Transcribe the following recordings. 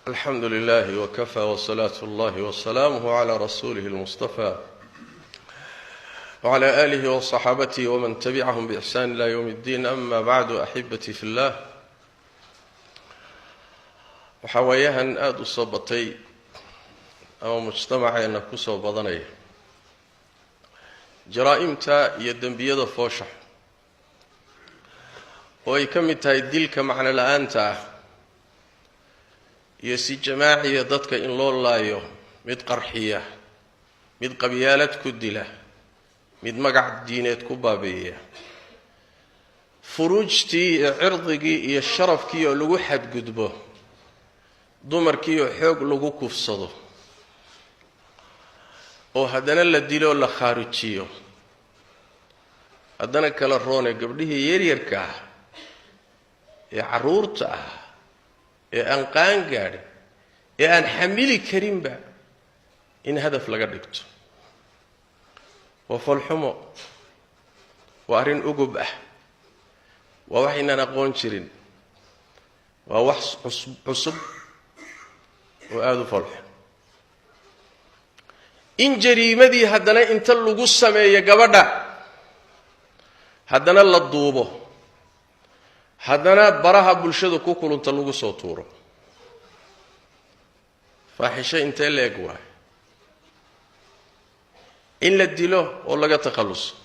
Alxamdu lilahi wkafaa wsalaatu اllahi wasalaamuh cla rasuulih اlmustafa wcla alihi wصaxaabatihi wman tabicahum bixsan ila ywm اddiin. Ama bacdu, axibatii fi llah, waxaa waayahan aada u soo batay ama mujtamaceenna ku soo badanaya jaraa'imta iyo dembiyada foosha oo ay ka mid tahay dilka macno la-aanta ah iyo si jamaaciya dadka in loo laayo, mid qarxiya, mid qabyaalad ku dila, mid magac diineed ku baabi'iya, furuujtii iyo cirdigii iyo sharafkii oo lagu xadgudbo, dumarkii oo xoog lagu kufsado oo haddana la dilo, la khaarijiyo, haddana kala roone gabdhihii yaryarka ah ee carruurta ah ee aan qaan gaadhin ee aan xamili karinba in hadaf laga dhigto. Waa foolxumo, waa arrin ugub ah, waa wax inaan aqoon jirin, waa wax cusub oo aada u foolxun. In jariimadii haddana inta lagu sameeyo gabadha, haddana la duubo, haddana baraha bulshada ku kulunta lagu soo tuuro, faaxisho intee la eg waay? In la dilo oo laga takhalluso,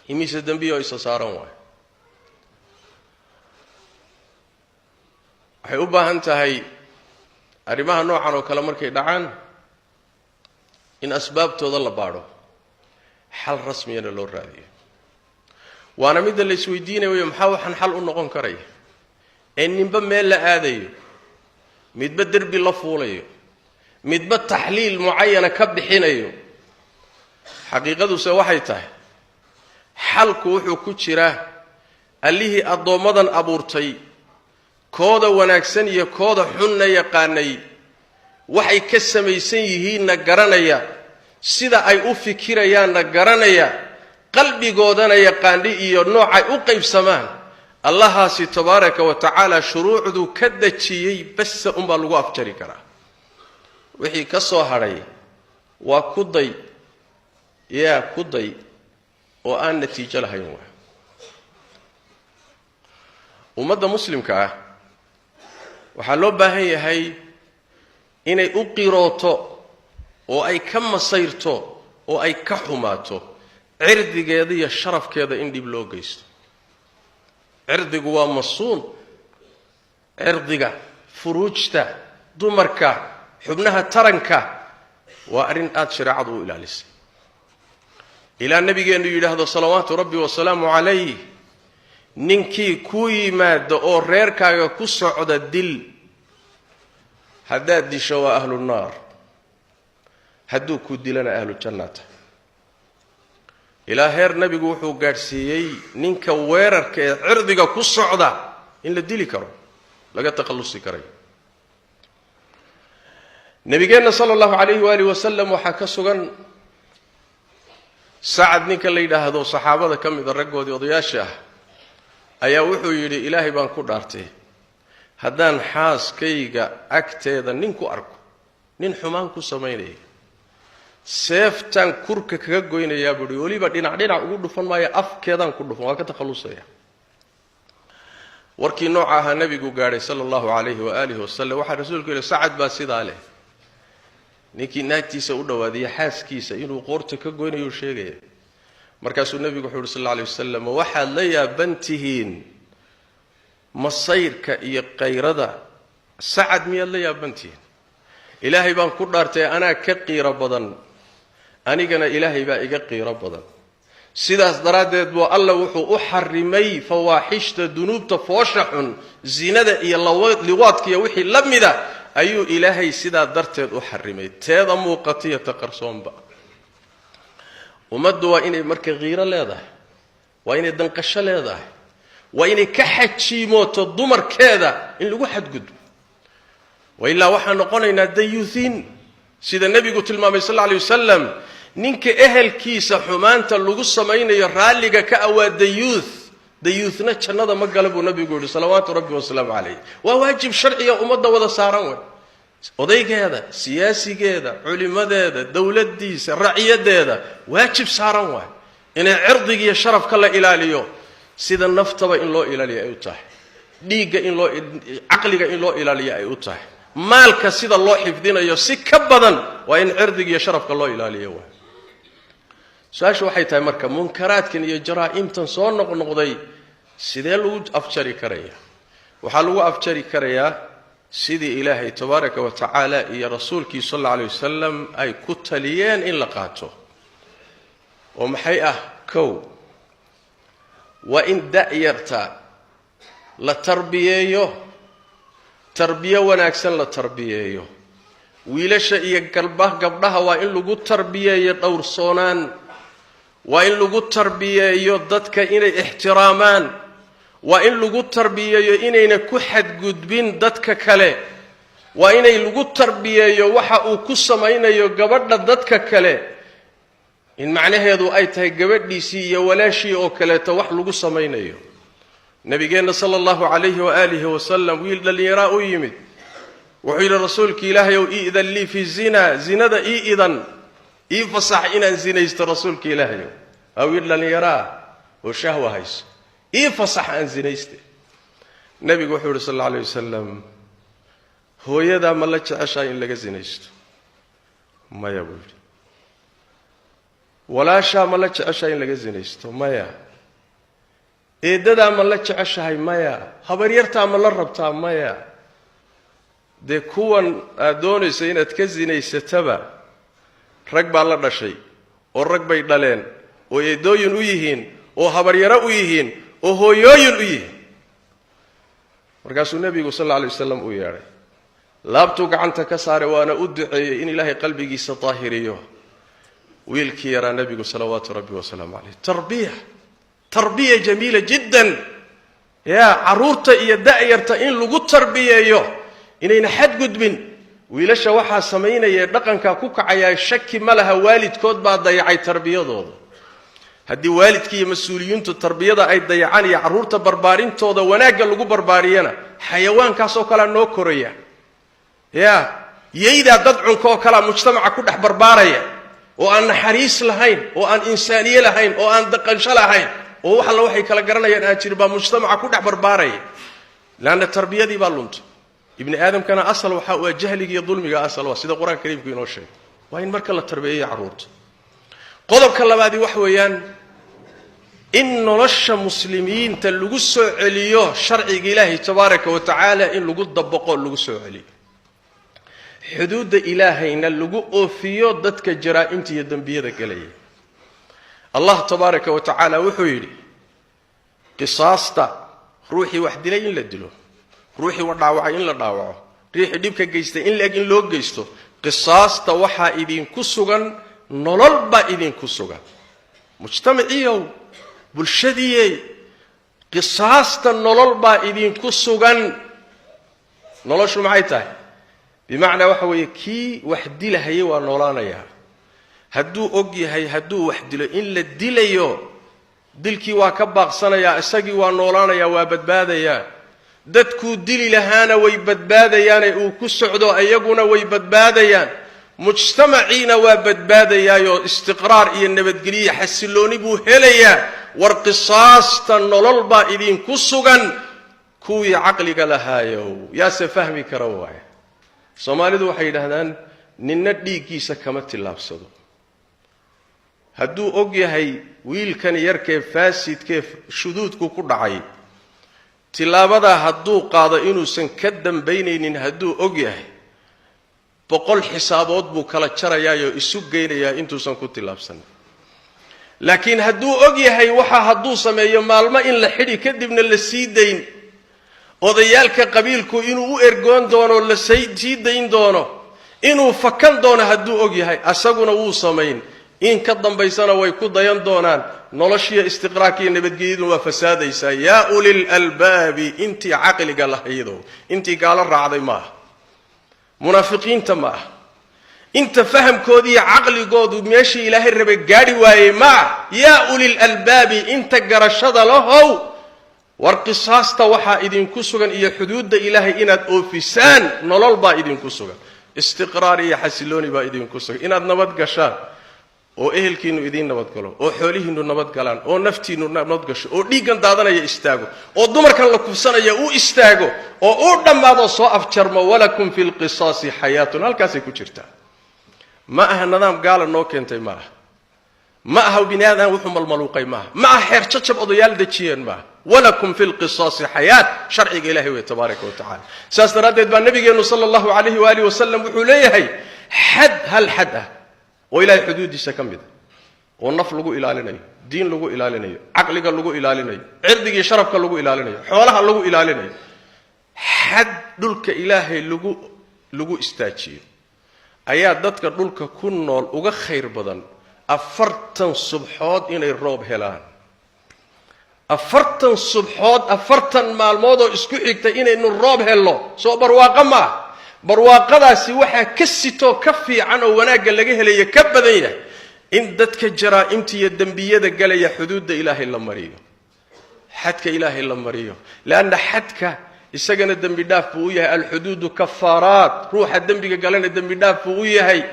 imise dembiya oo isa saaran waay? Waxay u baahan tahay arrimaha noocan oo kale markay dhacaan in asbaabtooda la baadho, xal rasmiyana loo raadiyo. Waana midda la isweydiinaya wey: maxaa waxaan xal u noqon karaya ee ninba meel la aadayo, midba derbi la fuulayo, midba taxliil mucayana ka bixinayo? Xaqiiqaduse waxay tahay xalku wuxuu ku jiraa allihii addoommadan abuurtay, kooda wanaagsan iyo kooda xunna yaqaanay, waxay ka samaysan yihiinna garanaya, sida ay u fikirayaanna garanaya, qalbigoodana yaqaandhi iyo noocay u qaybsamaan. Allahaasi tabaaraka wa tacaala shuruucduu ka dejiyey basa unbaa lagu afjari karaa. Wixii ka soo hadhay waa ku day, yaa ku day oo aan natiijo lahayn. Waa ummadda muslimka ah waxaa loo baahan yahay inay u qirooto oo ay ka masayrto oo ay ka xumaato cirdigeeda iyo sharafkeeda in dhib loo geysto. Cirdigu waa masuun. Cirdiga, furuujta dumarka, xubnaha taranka waa arrin aada shareecadu u ilaalisay, ilaa nabigeennu yidhaahdo, salawaatu rabbi wasalaamu calayh: "Ninkii ku yimaada oo reerkaaga ku socda, dil. Haddaad disho waa ahlu naar, hadduu ku dilana ahlu jannata." Ilaa heer nebigu wuxuu gaadhsiiyey ninka weerarka ee cirdiga ku socda in la dili karo, laga takhallusi karayo. Nabigeenna sala allahu calayhi waaalih wasalam waxaa ka sugan Sacad ninka la yidhaahdo, saxaabada ka mida, raggoodii odayaasha ah, ayaa wuxuu yidhi: "Ilaahay baan ku dhaartay, haddaan xaaskayga agteeda nin ku arko, nin xumaan ku samaynaya, seeftaan kurka kaga goynayaa," buuhi. "Weliba dhinac dhinac ugu dhufan maayo, afkeedaan ku dhufan, waa ka takhallusaya." Warkii nooca ahaa nebigu gaadhay sala allahu calayhi waaalihi wasalam. Waxaa rasuulku yidhi: "Sacad baa sidaa leh, ninkii naagtiisa u dhowaadiya xaaskiisa inuu qoorta ka goynayuu sheegaya." Markaasuu nebigu wuxuu yidhi sal alla alay wasalam: "Waxaad la yaaban tihiin masayrka iyo qayrada Sacad, miyaad la yaaban tihiin? Ilaahay baan ku dhaartay, anaa ka qiiro badan, anigana Ilaahay baa iga qiiro badan. Sidaas daraaddeed buu Alla wuxuu u xarimay fawaaxishta, dunuubta foosha xun, zinada iyo liwaadka iyo wixii la mida ayuu Ilaahay sidaa darteed u xarimay, teeda muuqatiyo ta qarsoonba." Ummaddu waa inay marka qiiro leedahay, waa inay danqasho leedahay, waa inay ka xajiimooto dumarkeeda in lagu xadgudbo. Wa ilaa waxaan noqonaynaa dayuuhiin, sida nebigu tilmaamay sal alla alay wasalam: ninka ehelkiisa xumaanta lagu samaynayo raalliga ka ah waa dayuuth, dayuuthna jannada ma gala, buu nabigu yidhi salawaatu rabbi wasalaamu calayh. Waa waajib sharciga ummadda wada saaran wey. Odaygeeda, siyaasigeeda, culimadeeda, dowladdiisa, raciyaddeeda waajib saaran waay inay cirdiga iyo sharafka la ilaaliyo, sida naftaba in loo ilaaliyo ay u tahay, dhiigga in loo, caqliga in loo ilaaliyo ay u tahay, maalka sida loo xifdinayo si ka badan waa in cirdiga iyo sharafka loo ilaaliyo waay. Su-aashu waxay tahay marka, munkaraadkan iyo jaraa'imtan soo noqnoqday sidee lagu afjari karaya? Waxaa lagu afjari karayaa sidii Ilaahay tabaaraka wa tacaala iyo rasuulkii sal alla alay wasalam ay ku taliyeen in la qaato. Oo maxay ah? Kow, waa in da-yarta la tarbiyeeyo, tarbiyo wanaagsan la tarbiyeeyo. Wiilasha iyo gabdhaha waa in lagu tarbiyeeyo dhowrsoonaan, waa in lagu tarbiyeeyo dadka inay ixtiraamaan, waa in lagu tarbiyeeyo inayna ku xadgudbin dadka kale, waa inay lagu tarbiyeeyo waxa uu ku samaynayo gabadha dadka kale in macnaheedu ay tahay gabadhiisii iyo walaashii oo kaleeto wax lagu samaynayo. Nabigeenna sala allahu calayhi waaalihi wasalam wiil dhallinyaraa u yimid, wuxuu yidhi: "Rasuulki Ilaahay ow, i'dan lii fi zina, zinada ii idan, ii fasax inaan zinaysto. Rasuulka Ilaahayow." Waa wiil dhallinyaraa oo shahwa hayso, "Ii fasax aan zinayste." Nebigu wuxuu yidhi sal alla alay wasalam: "Hooyadaa ma la jeceshahay in laga zinaysto?" "Maya," buu yidhi. "Walaashaa ma la jeceshahay in laga zinaysto?" "Maya." "Eeddadaa ma la jeceshahay?" "Maya." "Habaryartaa ma la rabtaa?" "Maya." "Dee kuwan aad doonayso inaad ka zinaysataba rag baa la dhashay, oo rag bay dhaleen, oo eedooyin u yihiin, oo habaryaro u yihiin, oo hooyooyin u yihiin." Markaasuu nebigu sal alla alay wasalam u yeedhay, laabtuu gacanta ka saaray, waana u duceeyey in Ilaahay qalbigiisa daahiriyo wiilkii yaraa nebigu salawaatu rabbi wasalaamu caleyh. Tarbiya, tarbiya jamiila jiddan. Yaa carruurta iyo da'yarta in lagu tarbiyeeyo inayna xadgudbin. Wiilasha waxaa samaynaya, dhaqankaa ku kacayaa, shaki ma laha, waalidkood baa dayacay tarbiyadooda. Haddii waalidka iyo mas-uuliyiintu tarbiyada ay dayacaan iyo carruurta barbaarintooda wanaagga lagu barbaariyana, xayawaankaasoo kalea noo koraya. Ya yaydaa dad cunka oo kalea mujtamaca ku dhex barbaaraya, oo aan naxariis lahayn, oo aan insaaniye lahayn, oo aan daqansho lahayn, oo wax alla waxay kala garanayaan aan jirin baa mujtamaca ku dhex barbaaraya, leanna tarbiyadii baa luntay. Ibni aadamkana asal waxaa u ah jahliga iyo dulmiga, asal waa sida Qur-aanka Kariimku inoo sheegay. Waa in marka la tarbiyeeyo carruurta. Qodobka labaadi wax weeyaan in nolosha muslimiinta lagu soo celiyo sharciga Ilaahay tabaaraka wa tacaala, in lagu dabaqo, lagu soo celiyo xuduudda Ilaahayna, lagu oofiyo dadka jaraa'imta iyo dembiyada gelaya. Allah tabaaraka wa tacaala wuxuu yidhi: qisaasta, ruuxii wax dilay in la dilo, ruuxii wax dhaawacay in la dhaawaco, ruuxii dhibka geystay in la-eg in loo geysto, qisaasta waxaa idinku sugan nolol baa idinku sugan. Mujtamaciyow, bulshadiiyey, qisaasta nolol baa idinku sugan. Noloshu maxay tahay? Bimacnaa waxa weeye, kii wax dilahayay waa noolaanayaa. Hadduu og yahay hadduu wax dilo in la dilayo, dilkii waa ka baaqsanayaa, isagii waa noolaanayaa, waa badbaadayaa. Dadkuu dili lahaana way badbaadayaane uu ku socdo, iyaguna way badbaadayaan, mujtamaciina waa badbaadayaayoo istiqraar iyo nabadgelyo, xasillooni buu helayaa. War qisaasta nolol baa idinku sugan kuwii caqliga lahaayow. Yaase fahmi kara waaya? Soomaalidu waxay yidhaahdaan: "Ninna dhiiggiisa kama tillaabsado." Hadduu og yahay wiilkan yarkee faasidkee shuduudku ku dhacay tillaabadaa hadduu qaado inuusan ka dambaynaynin, hadduu og yahay, 100 xisaabood buu kala jarayaayoo isu geynayaa intuusan ku tillaabsanin. Laakiin hadduu og yahay waxa hadduu sameeyo maalmo in la xidhi, kadibna la sii dayn, odayaalka qabiilku inuu u ergoon doono, la sii dayn doono, inuu fakan doono hadduu og yahay, asaguna wuu samayn, in ka dambaysana way ku dayan doonaan, noloshiiyo istiqraarkiiyo nabadgelyaduna waa fasaadaysaa. Yaa ulil albaabi, intii caqliga lahaydo, intii gaalo raacday ma aha, munaafiqiinta ma aha, inta fahamkoodiiyo caqligoodu meeshii Ilaahay rabay gaadhi waayey ma ah. Yaa ulil albaabi, inta garashada lahow. War qisaasta waxaa idinku sugan iyo xuduudda Ilaahay inaad oofisaan, nolol baa idinku sugan, istiqraar iyo xasilooni baa idinku sugan, inaad nabad gashaan oo ehelkiinnu idiin nabadgalo, oo xoolihiinnu nabadgalaan, oo naftiinnu nabad gasho, oo dhiiggan daadanaya istaago, oo dumarkan la kufsanaya uu istaago, oo uu dhammaado, soo afjarmo. Walakum fi lqisaasi xayaatun, halkaasay ku jirtaa. Ma aha nidaam gaala noo keentay, ma aha, ma aha bini aadam wuxuu malmaluuqay, maaha, ma aha xeer jajab odayaal dejiyeen, maaha. Walakum fi lqisaasi xayaat, sharciga Ilahay wey tabaaraka wa tacala. Saas daraaddeed baa nabigeennu sala allahu calayhi waaalih wasalam wuxuu leeyahay: xad, hal xad ah oo Ilahay xuduuddiisa ka mid a, oo naf lagu ilaalinayo, diin lagu ilaalinayo, caqliga lagu ilaalinayo, cirdigii sharafka lagu ilaalinayo, xoolaha lagu ilaalinayo, xad dhulka Ilaahay lagu istaajiyo ayaa dadka dhulka ku nool uga khayr badan 40 subxood inay roob helaan. 40 subxood, 40 maalmood oo isku xigta inaynu roob helno, soo barwaaqo ma ah? Barwaaqadaasi waxaa ka sitoo ka fiican oo wanaagga laga helaya ka badan yahay in dadka jaraa'imta iyo dembiyada galaya xuduudda Ilaahay la mariyo, xadka Ilaahay la mariyo, leanna xadka isagana dembi dhaaf buu u yahay. Alxuduudu kafaaraat. Ruuxa dembiga galana dembi dhaaf buu u yahay,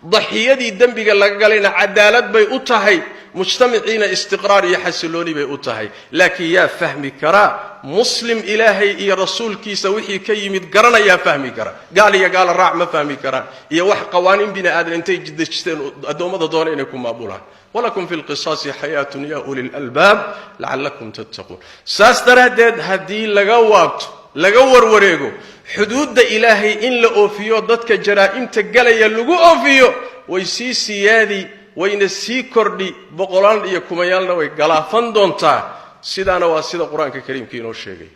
daxiyadii dembiga laga galayna cadaalad bay u tahay, mujtamaciina istiqraar iyo xasilooni bay u tahay. Laakiin yaa fahmi karaa? Muslim Ilaahay iyo rasuulkiisa wixii ka yimid garanayaa fahmi kara. Gaal iyo gaala raac ma fahmi karaan, iyo wax qawaaniin bini aadan intay dejisteen addoommada doona inay ku maamulaan. Walakum fi lqisaasi xayaatun ya uli lalbaab lacalakum tattaquun. Saas daraaddeed, haddii laga waabto, laga warwareego xuduudda Ilaahay in la oofiyo, dadka jaraa'imta galaya lagu oofiyo, way sii siyaadi, wayna sii kordhi, boqolaal iyo kumayaalna way galaafan doontaa. Sidaana waa sida Qur-aanka Kariimka inoo sheegay.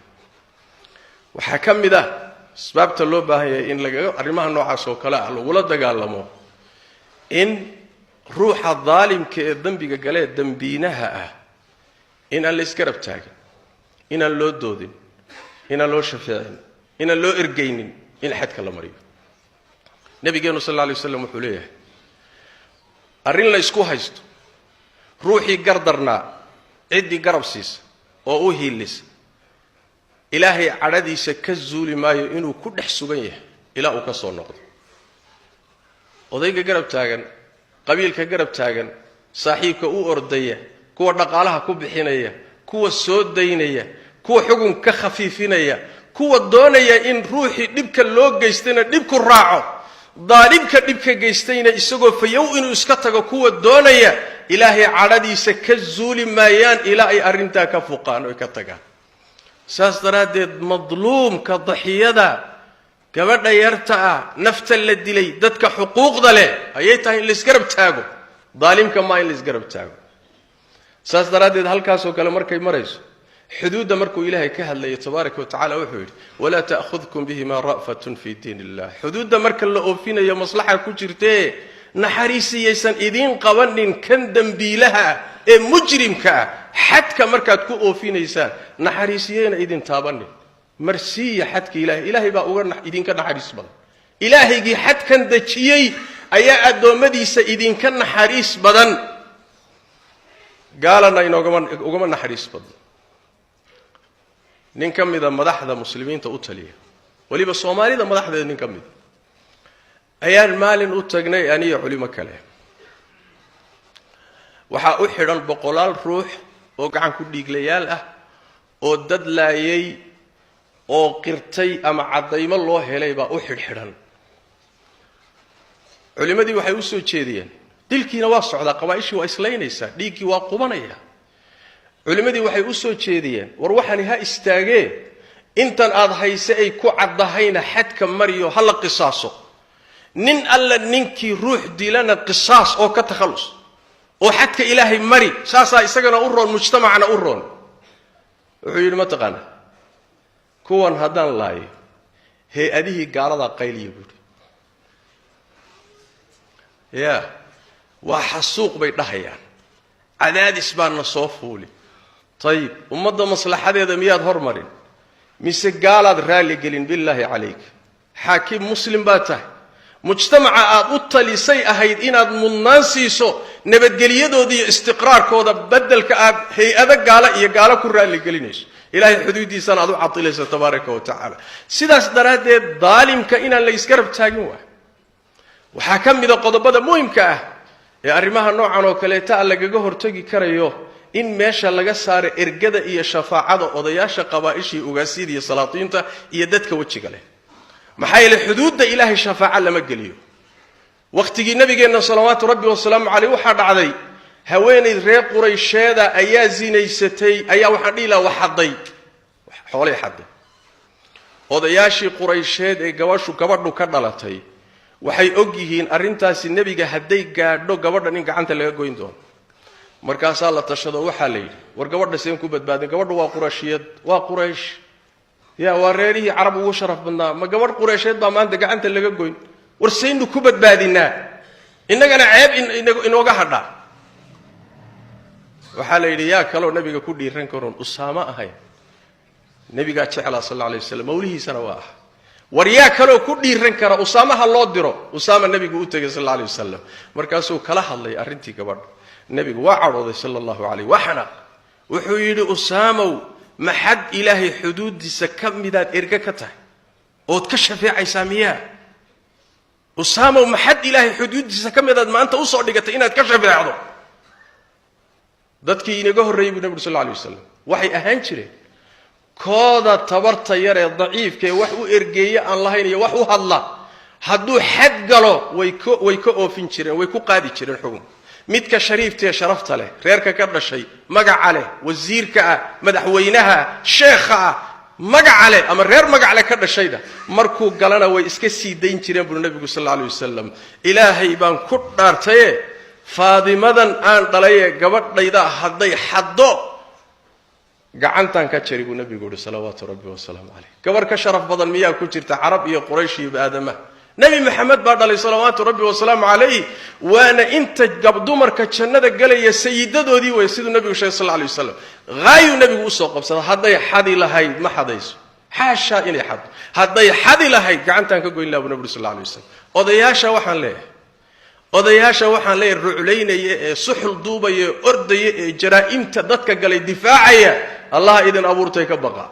Waxaa ka mid ah asbaabta loo baahan yahay in lagaga arrimaha noocaas oo kale ah lagula dagaalamo in ruuxa daalimka ee dembiga galee, dembiinaha ah, in aan la isgarab taagin, inaan loo doodin, inaan loo shafeecin, inaan loo ergaynin, in xadka la mariyo. Nabigeenu sal alla alay waslam wuxuu leeyahay: arrin la isku haysto, ruuxii gardarnaa ciddii garab siisa oo u hiilisa, Ilaahay cadhadiisa ka zuuli maayo inuu ku dhex sugan yahay ilaa uu ka soo noqdo. Odayga garab taagan, qabiilka garab taagan, saaxiibka u ordaya, kuwa dhaqaalaha ku bixinaya, kuwa soo daynaya, kuwa xugun ka khafiifinaya, kuwa doonaya in ruuxii dhibka loo geystayna dhibku raaco, daalibka dhibka geystayna isagoo fayow inuu iska tago kuwa doonaya, Ilaahay cadhadiisa ka zuuli maayaan ilaa ay arrintaa ka fuqaan oy ka tagaan. Saas daraaddeed, madluumka, daxiyada, gabadha yarta ah, nafta la dilay, dadka xuquuqda leh ayay tahay in laisgarab taago, daalimka maa in laisgarab taago. Saas daraaddeed, halkaasoo kale markay marayso, xuduudda markuu Ilaahay ka hadlayay tabaaraka wa tacala, wuxuu yidhi: walaa ta'khudkum bihima ra'fatun fi diin illah. Xuduudda marka la oofinayo maslaxa ku jirtee, naxariisiyaysan idiin qabanin kan dembiilaha ah ee mujrimka ah. Xadka markaad ku oofinaysaan, naxariisiyayna idin taabanin, marsiiya xadka Ilahay. Ilaahay baa uga idinka naxariis badan. Ilaahaygii xadkan dejiyey ayaa addoommadiisa idinka naxariis badan, gaalana inoogama ugama naxariis badno. Nin ka mida madaxda muslimiinta u taliya, weliba Soomaalida madaxdeeda nin ka mida, ayaan maalin u tagnay aniyo culimo kale. Waxaa u xidhan boqolaal ruux oo gacan ku dhiiglayaal ah, oo dad laayay oo qirtay ama caddaymo loo helay baa u xidhxidhan. Culimmadii waxay u soo jeediyeen, dilkiina waa socdaa, qabaa'ishii waa islaynaysaa, dhiiggii waa qubanaya. Culimmadii waxay u soo jeediyeen: war waxani ha istaagee, intan aad hayse ay ku caddahayna xadka mariyo, ha la qisaaso. Nin alla ninkii ruux dilana qisaas oo ka takhallus, oo xadka Ilaahay mari, saasaa isagana u roon, mujtamacna u roon. Wuxuu yidhi: ma taqaana, kuwan haddaan laayo, hay-adihii gaaladaa qayliya, buuhi. Ya waa xasuuq bay dhahayaan, cadaadis baa na soo fuuli. Ayib, ummadda maslaxadeeda miyaad hormarin mise gaalaad raalli gelin? Billaahi calayk, xaakim muslim baa tahay, mujtamaca aad u talisay ahayd inaad mudnaan siiso nabadgelyadooda iyo istiqraarkooda, beddelka aad hay-ado gaalo iyo gaalo ku raalligelinayso. Ilaahay xuduuddiisana aad u cadilaysa tabaaraka wa tacaala. Sidaas daraaddeed daalimka inaan la isgarab taagin waay. Waxaa ka mida qodobada muhimka ah ee arrimaha noocan oo kaleeta a lagaga hortegi karayo in meesha laga saaro ergada iyo shafaacada odayaasha qabaa'ishii, ugaasiyada iyo salaatiinta iyo dadka wejiga leh. Maxaa yeeley xuduudda Ilaahay shafaaca lama geliyo. Wakhtigii nabigeenna salawaatu rabbi wasalaamu caleyh waxaa dhacday haweenay reer Quraysheeda ayaa zinaysatay, ayaa waxaan dhihi laha wax xadday, xoolay xadday. Odayaashii Quraysheed ee gabashu gabadhu ka dhalatay waxay og yihiin arrintaasi nebiga hadday gaadho gabadhan in gacanta laga goyn doono. Markaasaa la tashado, waxaa la yidhi: war gabadha seen ku badbaadin? Gabadhu waa Qurayshiyad, waa Quraysh, ya waa reerihii Carab ugu sharaf badnaa. Ma gabadh Qureysheed baa maanta gacanta laga goyn? War saynu ku badbaadinaa, innagana ceeb inooga hadhaa? Waxaa la yidhi: yaa kaloo nebiga ku dhiiran karoon Usaamo ahayn? Nebigaa jeclaa sal alla alay waslam, mawlihiisana waa ah. War yaa kaloo ku dhiiran kara? Usaamaha loo diro. Usaama nebigu u tegay sal alla alay wasalam, markaasuu kala hadlay arrintii gabadha. Nebigu waa cadhooday sala allahu calayh, waa xanaaq. Wuxuu yidhi: Usaamow, maxad Ilaahay xuduuddiisa ka midaad erge ka tahay ood ka shafeecaysaa miyaa? Usaamow, maxad Ilaahay xuduuddiisa ka midaad maanta usoo dhigatay inaad ka shafeecdo? Dadkii inaga horreeyey, buu nebigu sal alla alay wasalam, waxay ahaan jireen kooda tabarta yar ee daciifka ee wax u ergeeye aan lahayn iyo wax u hadla, hadduu xad galo way ka oofin jireen, way ku qaadi jireen xukun. Midka shariiftaee sharafta leh, reerka ka dhashay, magaca leh, wasiirka ah, madaxweynaha, sheekha ah, magaca leh ama reer magac leh ka dhashayda, markuu galana way iska sii dayn jireen, buu nebigu sal alla alay wasalam. Ilaahay baan ku dhaartaye, Faadimadan aan dhalayee gabadhayda hadday xaddo, gacantaan ka jari, buu nebigu yihi salawaatu rabbi wasalaamu caleyh. Gabarh ka sharaf badan miyaa ku jirta Carab iyo Quraysh iyo aadamaha? Nebi Maxamed baa dhalay salawaatu rabbi wasalaamu calayh, waana inta dumarka jannada gelaya sayidadoodii wey, siduu nebigu sheegay sal alay wasalam. Haayuu nebigu usoo qabsada. Hadday xadi lahayd, ma xadayso, xaashaa inay xaddo, hadday xadi lahayd gacantaan ka goyn laha, buu nebigu sal alay wasalam. Odayaasha waxaan leeyahay, odayaasha waxaan leeyahay ruclaynaya ee suxul duubaya ee ordaya ee jaraa'imta dadka galay difaacaya, Allah idin abuurtay ka baqa.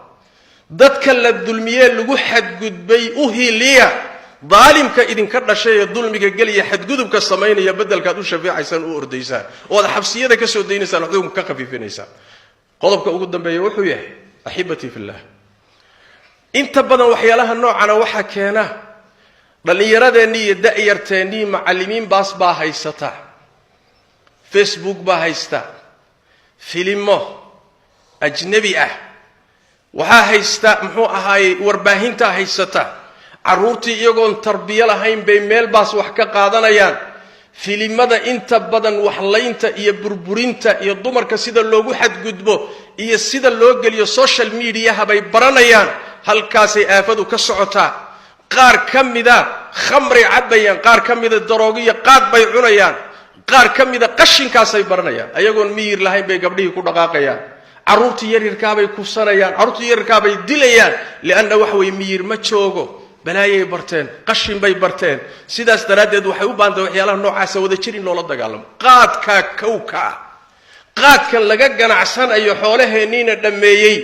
Dadka la dulmiyee lagu xadgudbay u hiliya. Daalimka idinka dhashay ee dulmiga geliya, xadgudubka samaynaya, beddelkaad u shafeecaysaan, u ordaysaan ood xabsiyada ka soo daynaysaan, xukunka ka khafiifinaysaan. Qodobka ugu dambeeya wuxuu yahay, axibatii fillah, inta badan waxyaalaha noocana waxaa keena dhallinyaradeenii iyo da'yarteennii. Macallimiin baas baa haysata, Facebook baa haysta, filimo ajnabi ah waxaa haysta, muxuu ahaayey, warbaahintaa haysata. Carruurtii iyagoon tarbiyo lahayn bay meel baas wax ka qaadanayaan. Filimada inta badan waxlaynta iyo burburinta iyo dumarka sida loogu xadgudbo iyo sida loo geliyo social mediaha bay baranayaan. Halkaasay aafadu ka socotaa. Qaar ka mida khamray cabbayaan, qaar ka mida daroogiyo qaad bay cunayaan, qaar ka mida qashinkaasay baranayaan. Ayagoon miyir lahayn bay gabdhihii ku dhaqaaqayaan, carruurtii yaryarkaabay kufsanayaan, carruurtii yaryarkaabay dilayaan, lianna waxa weye miyir ma joogo. Balaayay barteen, qashin bay barteen. Sidaas daraaddeed waxay u baantahay waxyaalaha noocaasa wada jir in loola dagaalamo. Qaadkaa kowka ah, qaadkan laga ganacsanayo, xoolaheenniina dhammeeyey,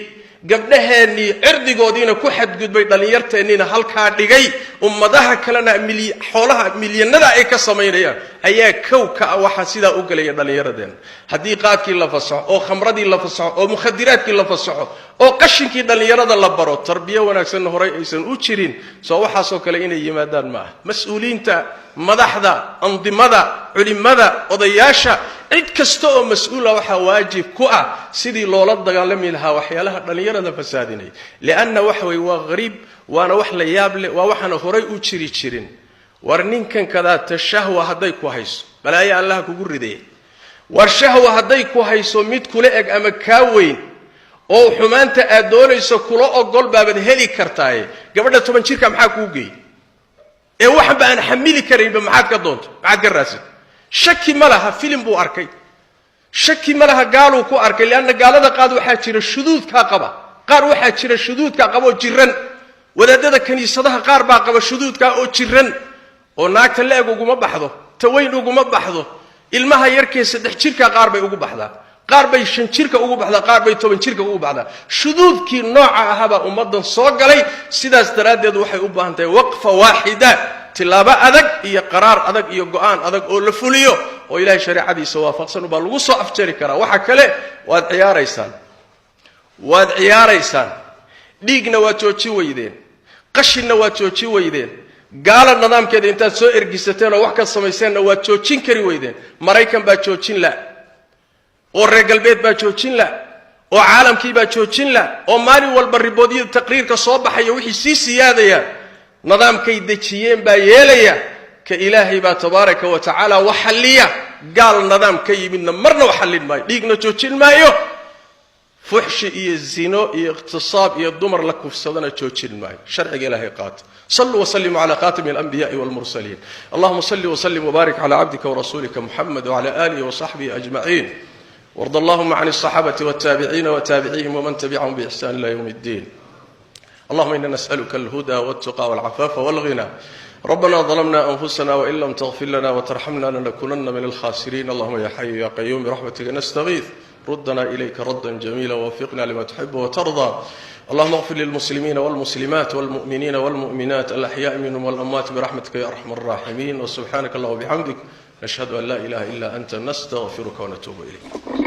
gabdhaheennii cirdigoodiina ku xadgudbay, dhallinyarteenniina halkaa dhigay, ummadaha kalena xoolaha milyanada ay ka samaynayaan ayaa kow ka ah. Waxaa sidaa u gelaya dhallinyaradeenna. Haddii qaadkii la fasaxo oo khamradii la fasaxo oo mukhadiraadkii la fasaxo oo qashinkii dhallinyarada la baro, tarbiyo wanaagsanna horay aysan u jirin, soo waxaasoo kale inay yimaadaan ma aha. Mas-uuliyiinta, madaxda, andimada, culimmada, odayaasha, cid kasta oo mas-uula waxaa waajib ku ah sidii loola dagaalami lahaa waxyaalaha dhallinyarada fasaadinaya, lianna waxa weye waa hariib, waana wax la yaab leh, waa waxaana horay u jiri jirin. War ninkan kadaata shahwa hadday ku hayso, balaayo Allaha kugu ridaya. War shahwa hadday ku hayso, mid kula eg ama kaa weyn oo xumaanta aad doonayso kula ogol baabad heli kartaaye, gabadha 10 jirka maxaa kuu geeyey ee waxanba aan xamili karaynba? Maxaad ka doonto? Maxaad ka raadsato? Shaki ma laha filim buu arkay, shaki ma laha gaaluu ku arkay, lianna gaalada qaad waxaa jira shuduudkaa qaba, qaar waxaa jira shuduudkaa qaba oo jiran. Wadaadada kiniisadaha qaar baa qaba shuduudkaa oo jiran, oo naagta la-eg uguma baxdo, ta weyn uguma baxdo, ilmaha yarkee 3 jirkaa qaar bay ugu baxdaa. Qaar bay 5 jirka ugu baxdaa, qaar bay 10 jirka ugu baxdaa. Shuduudkii nooca ahaabaa ummaddan soo galay. Sidaas daraaddeed waxay u baahan tahay waqfa waaxida, tilaabo adag iyo qaraar adag iyo go'aan adag oo la fuliyo oo Ilahay shareecadiisa waafaqsan ubaa lagu soo afjari karaa. Waxa kale waad ciyaaraysaan, waad ciyaaraysaan. Dhiigna waad joojin weydeen, qashinna waad joojin weydeen, gaala nidaamkeeda intaad soo ergisateen oo wax ka samayseenna waad joojin kari weydeen. Maraykan baa joojin la, oo reer galbeed baa joojin la, oo caalamkii baa joojin la, oo maalin walba riboodyada taqriirka soo baxaya wixii sii siyaadaya. Nidaamkay dejiyeen baa yeelaya. Ka Ilaahay baa tabaaraka wa tacaala wax xalliya. Gaal nidaam ka yimidna marna wax xallin maayo, dhiigna joojin maayo, fuxshi iyo zino iyo iqtisaab iyo dumar la kufsadana joojin maayo. Sharciga Ilaahay qaata. صلوا وسلموا على خاتم الأنبياء والمرسلين. اللهم صل وسلم وبارك على عبدك ورسولك محمد وعلى آله وصحبه أجمعين، وارض اللهم عن الصحابة والتابعين وتابعيهم ومن تبعهم بإحسان إلى يوم الدين. اللهم إنا نسألك الهدى والتقى والعفاف والغنى. ربنا ظلمنا أنفسنا وإن لم تغفر لنا وترحمنا لنكونن من الخاسرين. اللهم يا حي يا قيوم برحمتك نستغيث، ردنا إليك ردا جميلا ووفقنا لما تحب وترضى. اللهم اغفر للمسلمين والمسلمات والمؤمنين والمؤمنات الأحياء منهم والأموات برحمتك يا أرحم الراحمين. وسبحانك اللهم وبحمدك، نشهد أن لا إله إلا أنت، نستغفرك ونتوب إليك.